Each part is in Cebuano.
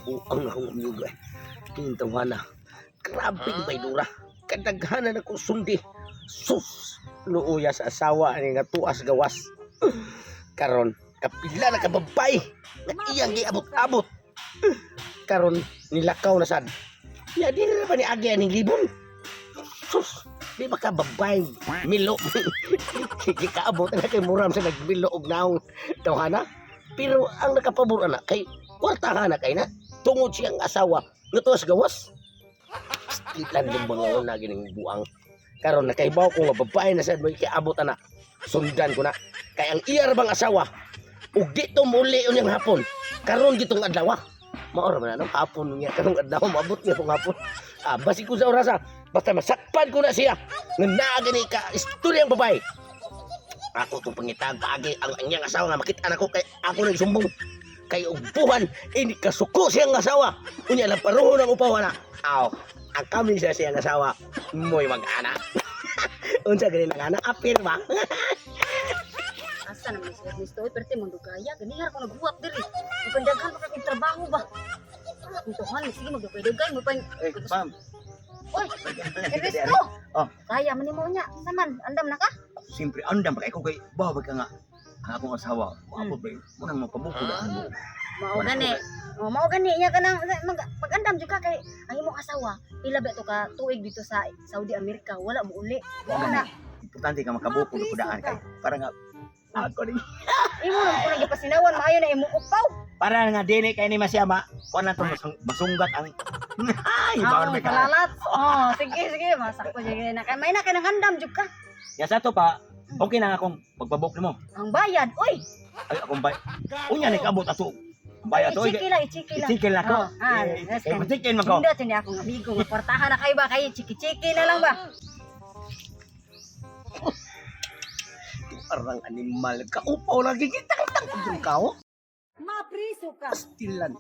Buang akong amigo eh. Tintawana. Grabe mm. Baydura. Kadaghanan ako sundi. Sus! Luuya sa asawa ani nga tuas gawas. Karon, kapila na ka babay nga iyang giabot-abot. Karon nilakaw na sad. Ya di na ba ni agi aning libon? Sus! Di ba ka babay? Milo. Gikaabot na kay muram sa nagmilo og naong tawhana. Pero ang nakapabor ana kay kwartahan na kay na tungod siyang asawa nga tuwas gawas. Stilan din bangon na gining buang. Karon nakaibaw ko nga babae na sad mo ikiabot ana. Sundan ko na. Kay ang iya ra bang asawa ug dito muli unyang hapon. Karon gitong adlaw. Mao ra man ano hapon niya karong adlaw maabot niya kung hapon. Ah, basi ko sa orasa basta masakpan ko na siya nga naa gani ka istoryang babae. Ako tong pangitag paagi ang anyang asawa nga makita nako kay ako nagsumbong kay ubuhan ini kasuko siyang asawa unya lang paruho ng upaw na aw ang kami siya siyang asawa mo'y mag-ana. Unsa gani nang ana apil ba? Asa naman si Ernesto? Uy, perte mong dugaya. Ganihar ko nagbuhat diri. Ipandaghan pa kag trabaho ba? Ang tuhan, sige magdugay-dugay mo pa. Eh, ma'am. Oy, Ernesto! Oh. Kaya man nimo nya. Saman, andam na ka? Siyempre, andam pa kay ko kay bawa ka nga. Ang akong asawa, maabot ba yun? Munang mapabukod ang mo. Mao gani. Oh, mao gani nya kanang mag-andam jud ka kay ang imong asawa pila ba to ka tuig dito sa Saudi America, wala mo uli. Mao na. Importante ka makabukod ko daan kay para nga ako ni Imo lang ko nagipasinawan maayo na imong upaw. para nga dili kay ni masiyama, kuan na to masunggat ang ay bawal Ah, may ka. palalat. Oh, sige sige, masakto jud na kay may na kay nang andam jud ka. Ya sa to pa, okay na akong pagpabuk nimo. Ang bayad, oy. Ay akong bay. Unya ni kaabot ato. Ang Bayad to. Ichiki lang, ichiki lang. Ichiki lang ko. Oh, ah, Eh, yes, eh, patikin man ko. Hindi, tini akong amigo. Nga kwartahan na kayo ba? Kayo, chiki-chiki na lang ba? Parang animal kaupaw lagi kita tang kao. Mapriso ka. Pastilan.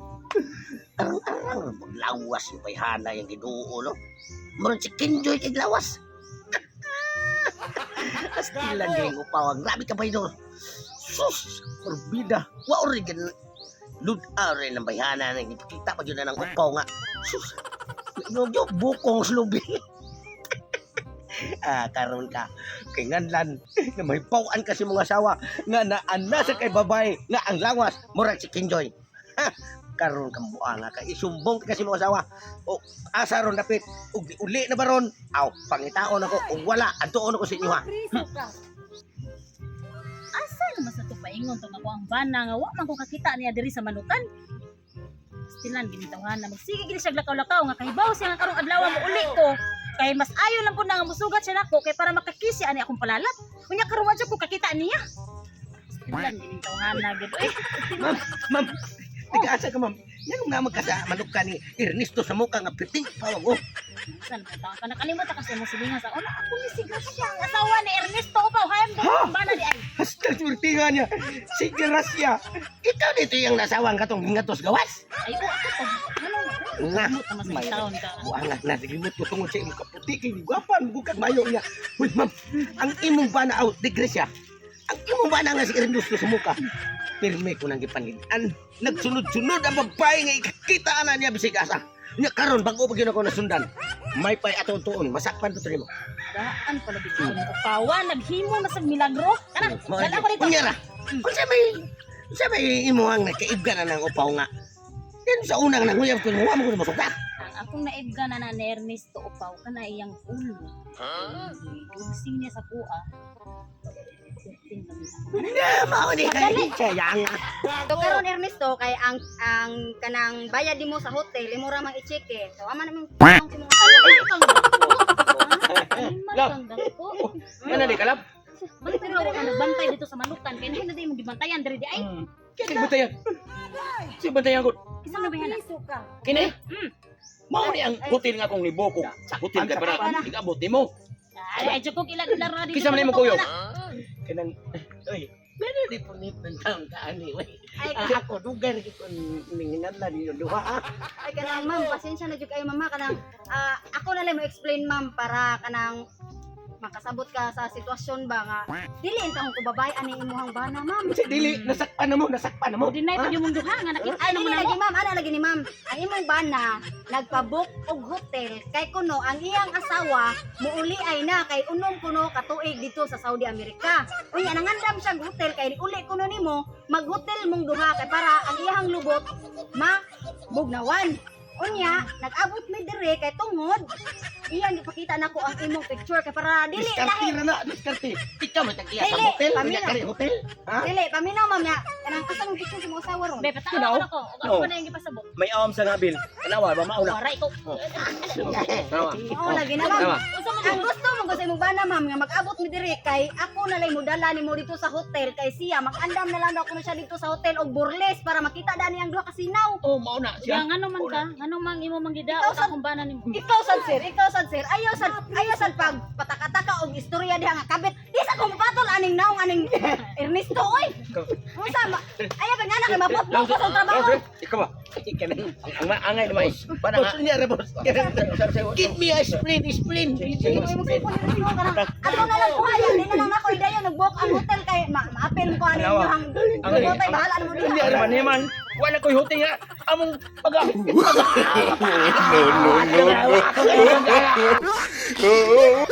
Arang-arang maglawas yung bayhana yung ginuo no. Murag si Kinjoy kay lawas. Pastilan yung upaw. Grabe ka baydor. Sus, morbida. Wa ori gan luda rin ang bayhana na ipakita pa yun na ng upaw nga. Sus, no, yo, bukong slubi. Ah, karon ka kay nganlan na may bawaan kasi mga asawa nga naana sa kay babae nga ang lawas murag si Kinjoy. Ha, karon kang buanga ka isumbong ka kasi mga asawa o asa ron dapit ug uli na baron aw pangitaon ako ug wala adtuon ako sa inyo ha. Mapriso ka. Asa naman sa tupaingon tong ako ang bana nga wa man ko kakita niya diri sa manukan. Stilan ginitawhan na magsige gid siya lakaw-lakaw nga kahibaw siya nga karong adlaw mo uli ko. Kay mas ayo lang pud na nga musugat siya nako kay para makakisi ani akong palalat. Unya karon wa jud ko kakita niya. Stilan ginitawhan na gid. Eh, Ma'am, ma'am, tiga-asa ka ma'am. Yan nga magkasa manuka ni Ernesto sa mukha nga piting pawag oh. saan ba ka nakalimot ka sa imong silingan sa una ako ni si Gracia ang asawa ni Ernesto upaw hayam do ang bana di ay. Hasta surtingan niya. Si Gracia. Ikaw dito yung nasawang katong gingatos gawas. Ay o ako to. Ano? Nga. Limot naman sa taon ka. Buanga na nalimot ko tungod sa imong kaputi kay gwapan bukag mayo niya. Uy, ma'am, ang imong bana out di Gracia. Ang imong bana nga si Ernesto sa mukha. Pirme ko nang gipangitan. Nagsunod-sunod ang babae nga ikakita na niya bisig asa. Nya karon bago pa gyud ako nasundan. May pay atong tuon, masakpan to nimo. Daan pala dito ko upawa naghimo na sa milagro. Tara, dala ko dito. Unya ra. Unsa may imuhang nakaibga na ng upaw nga? Yan sa unang nanguyab ko wa mo ko masuka. Ang akong naibga na na ni Ernesto upaw kana iyang ulo. Dugsing niya sa kuha. Na mao ni kay sayang. So karon Ernesto kay ang kanang bayad nimo sa hotel imo ra mang i-cheke. So ama naman ang imong asawa. Animal kang dako. Ano di kalab? Bantay raw ka nagbantay dito sa manukan kay nahin na di mo gibantayan diri di ay. Sige bantayan. Sige bantayan ko. Isa na ba Mapriso ka. Kini? Mao ni ang hotel nga akong nibukog. Hotel kay para igabot nimo. Ay, ay jud ko ila ila ra dito. Kinsa man imong kuyog? Kanang oy. Meron di po ni taon ka ani. Oy. Ay, Ah, ako dugay ra ko ninginadla ninyo duha. Ah. ay kanang ma'am, pasensya na jud kayo ma'am ha. Kanang ah, ako na lang mo explain ma'am para kanang Makasabot ka sa sitwasyon ba nga dili intawon ko babae ani imuhang bana, ma'am. Kasi dili nasakpan na mo, nasakpan na mo. Deny pa yung mong duha nga nakita Ay, na mo dili na lagi mo. ma'am, ana lagi ni ma'am. Ang imong bana nagpa-book og hotel kay kuno ang iyang asawa muuli ay na kay unom kuno katuig dito sa Saudi America. Unya nangandam siya og hotel kay uli kuno nimo maghotel mong duha kay para ang iyang lubot ma bugnawan. Unya nag-abot mi dire kay tungod iyang gipakita nako ang imong picture kay para dili Diskarte lahi ra na, diskarte. Ikaw man tag-iya sa Dili, hotel, pamilya. unya kari hotel. Ha? Dili paminaw ma'am ya kanang asa mong picture sa imong asawa ron. Be, patawag ko. Og ako No. pa na yung gipasabot. May awam sa ngabil. Tanawa ba mauna? Wala ikaw. Tanawa. Oo lagi na ma'am. Tanawa. Unsa man Ang gusto mo sa imong bana ma'am nga mag-abot mi diri kay ako na lang modala nimo dito sa hotel kay siya mag-andam na lang daw kuno siya dito sa hotel og burles para makita dani ang duha ka sinaw. Oh, mauna Ya siya. ngano man ka? Ngano mang imo mang Ikaw gidaot sa- akong bana nimo? Ikaw sad sir, ikaw sad sir, ayaw sad pag patakataka og istorya diha nga kabit. Di sa ko mapatol aning naong aning Ernesto oy. Unsa ma? Ayaw ba nga na kay mapot ko sa trabaho. Ikaw ba? Ikaw na. Ang maangay naman. Bana nga. Niya ra boss. Give me a explain, explain. Sige, mo imong cellphone ni Ernesto kana. Ato na lang kuha yan, di na lang ako idayon nag-book ang hotel kay ma-appeal ko ani inyong hotel bahala na mo diha. Niya ra man man. Wala ko'y hotel nga. Among pag No, no, no, no.